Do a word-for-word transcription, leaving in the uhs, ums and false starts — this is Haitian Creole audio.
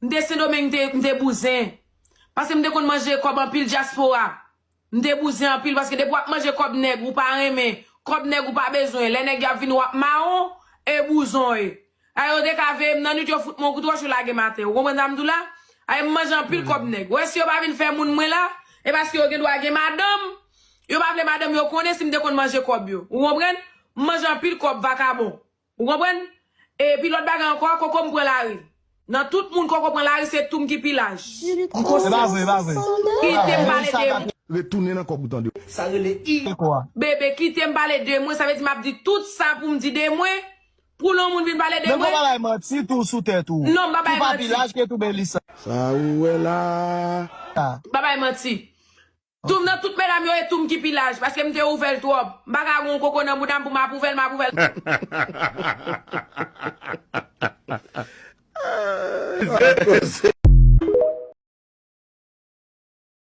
M te Sendomeng, m te, m te bouzen. Paske m te konn manje kòb anpil dyaspora. M te bouzen anpil paske depi w ap manje kòb nèg, ou pa renmen. Kòb nèg, ou pa bezwen. Lè nèg y ap vini, w ap mawon, e bouzon w ye. A yo te ka veye m nan nwit, yo fout mwen yon kout wòch, yo lage m atè. Ou konprann sa m di w la? A m manje anpil kòb nèg. Ou wè si yo pa vin fè moun mwen la, e paske yo gen dwa gen madanm. Yo pa vle madanm yo konnen si m te konn manje kòb yo. Ou konprann? M manje anpil kòb vakabon. Ou konprann? Epi lòt bagay ankò, koko m pran lari. Nan tout moun koko pran lari, se tou m ki pi laj. E pa vre, e pa vre. Kite m pale de mwen. Retounen nan kòb ou tande. Sa rele i. Se kwa? Bebe, kite m pale de mwen, sa vle di m ap di tout sa pou m di de mwen. Pou lè yon moun vin pale de Menm mwen. Ou pa bay manti tou sou tèt ou. Non, m pa bay Ou pa manti. Pi laj ke tou Melissa. Sa ou wè la. M pa bay manti. Tou m nan tout medam yo, e tou m ki pi laj, paske m te ouvè l twòp. M pa ka gon koko nan bouda m pou m ap ouvè l, m ap ouvè l.